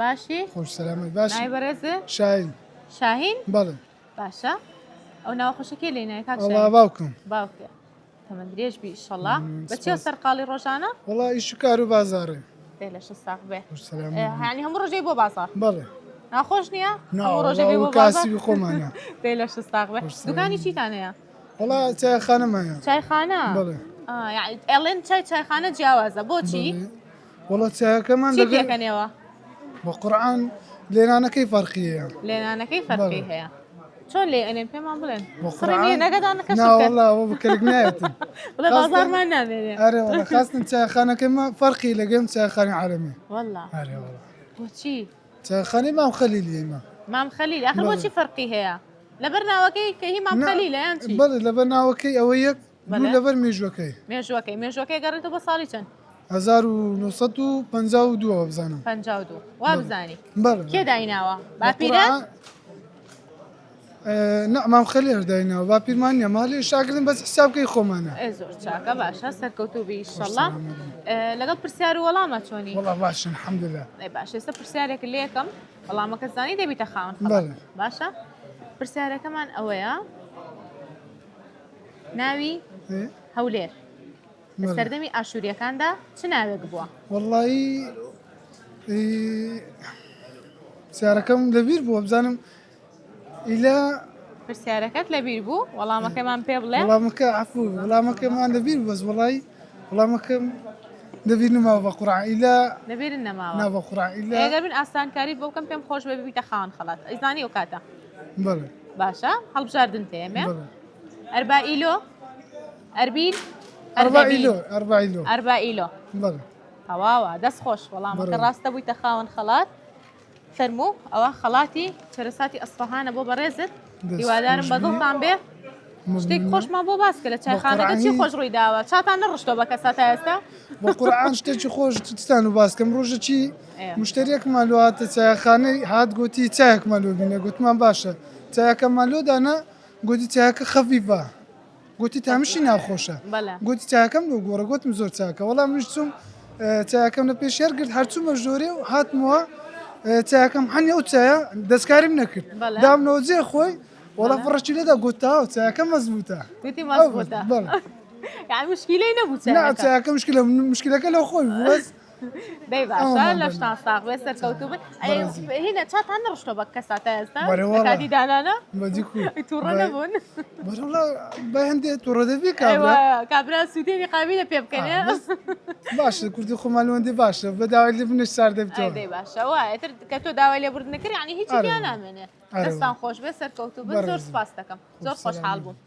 باشی؟ خۆش سەلامەت باشی؟ ناوی بەڕێزت؟ شاهین. شاهین؟ بەڵێ. باشە ئەو ناوە خۆشە کێ لێی نایە کاک وەڵا شاهین؟ باوکم. باوکە تەمەن درێژ بی ئیشەڵا. بە چیەوە سەرقاڵی ڕۆژانە؟ وەڵا ئیش و کار و بازاڕێ. دەی لەشت ساغ بێ. خۆش سەلامەت بی. یانی هەموو ڕۆژێ بۆ بازاڕ؟ بەڵێ. ناخۆش نییە؟ نا هەموو ڕۆژێ وەڵا بێ ئەوە بۆ بازاڕ؟ کاسبی خۆمانە. دەی لەشت ساغ بێ. خۆش سەلامەت دوکانی بی. چیتان هەیە؟ وەڵا چایخانەمان هەیە. چایخانە؟ بەڵێ. ئا یانی ئەڵێن چای چایخانە جیاوازە بۆچی؟ بەڵێ. وەڵا چایەکەمان چی لەگەر پێکەنێوە؟ بە قورعان لێنانەکەی فەرقی هەیە. لێنانەکەی فەرقی بەڵێ. هەیە. چۆن لێ ئەنێن پێمان بڵێن. بە سڕی قورعان لێنەکەتان کەشف نا کەن. وەڵا ئەوە بە کەلک نایەتن. بڵێ خاستن بازاڕمان نامێنێ. ئەرێ وەڵا خاستن چایخانەکەی مە فەرقی لەگەم چایخانەی عالەمی. وەڵا. ئەرێ وەڵا. بۆچی؟ چایخانەی مام خەلیلی ئێمە. مام خەلیل ئاخر بەڵێ. بۆچی فەرقی هەیە؟ لەبەر ناوەکەی کە هی مام نا خەلیلە یان چی؟ بەڵێ لەبەر ناوەکەی ئەوە یەک دوو بەڵێ. لەبەر مێژووەکەی. مێژووەکەی مێژووەکەی گەڕێتەوە بۆ ساڵی چەند؟ 1952 وابزانم. 52 وابزانی. بەڵێ. کێ دایناوە؟ باپیرت؟ نا مام خەلیل هەر دایناوە باپیرمان نییە ماڵی شاگردن بەس حسابکەی خۆمانە. ئێ زۆر چاکە باشە سەرکەوتوو بی ئیشەڵا. لەگەڵ پرسیار و وەڵامە چۆنی؟ وەڵا باشم الحمدلله. ئێ باشە ئێستا پرسیارێک لێکەم وەڵامەکە زانی دەبیتە خاوەن خەڵات. باشە پرسیارەکەمان ئەوەیە ناوی هەولێر لە سەردەمی ئاشوورییەکاندا چ ناوێک بووە؟ وەڵایی پرسیارەکەم لەبیر بووە بزانم ئیلا پرسیارەکەت لەبیر بوو وەڵامەکەمان پێ بڵێ وەڵامەکە عەفو وەڵامەکەمان لەبیر بوو بەس وەڵایی وەڵامەکەم لەبیر نەماوە بە قورعان ئیلا لەبیرت نەماوە نا بە قورعان ئیلا ئەگەر من ئاسانکاریت بۆ بکەم پێم خۆش بێ ببیتە خاوەن خەڵات ئەیزانی ئەو کاتە بەڵێ باشە هەڵبژاردن تێمێ بەڵێ ئەربائیلۆ ئەربیل ئەربائیلۆ ئەربائیلۆ ئەربائیلۆ بەڵێ تەواوە دەست خۆش وەڵامەکە ڕاستە بوویتە خاوەن خەڵات فەرموو ئەوە خەڵاتی چەرەساتی ئەسفەهانە بۆ بەڕێزت هیوادارم بەدڵتان بێ شتێک خۆشمان بۆ باس کە لە چایخانەکە چی خۆش ڕووی داوە چاتان نەڕشتۆ بە کەسا تا ئێستا بە قورعان شتێکی خۆش چتان و باسکەم ڕۆژە چی مشتریەکمان لۆ هاتە چایخانەی هات گوتی چایەکمان لۆ بینە گوتمان باشە چایەکەمان لۆ دانا گوتی چایەکە خەفیفە گوتی تامشی ناخۆشە گوتی چاکەم لۆ گۆڕە گوتم زۆر چاکە وەڵام منیش چوم چاکەم لە پێش هەرگرت هەرچوومە ژۆرێ و هاتمەوە چاکەم حەنی ئەو چایە دەستکاریم نەکرد دامنەوە جێ خۆی وەڵا فڕەکی لێدا گوت تاو چاکە مەزبوتە گوتی مەزبوتە یعنی مشکلەی نەبوو چاکە مشکلە مشکلەکە لەو خۆی بوو بەس دەی باشە لەشتان ساغ بێ سەرکەوتوو بن هینە چاتان نەڕشتۆ بە کەسا تا ئێستا لە کاتی دانانە تووڕە نەبوون بە هەندێ تووڕە دەبی کابرا سوودێنی قابیلە پێ بکەنێ باشە کوردی خۆمان لەوەندی باشە بە داوای لێ بنش سار دەبێتەوە دەی باشە وایە تر کە تۆ داوای لێبوردن نەکرد یعنی هیچی پیا نامێنێ دەستان خۆش بێ سەرکەوتوو بن زۆر سپاس دەکەم زۆر خۆشحاڵ بووم.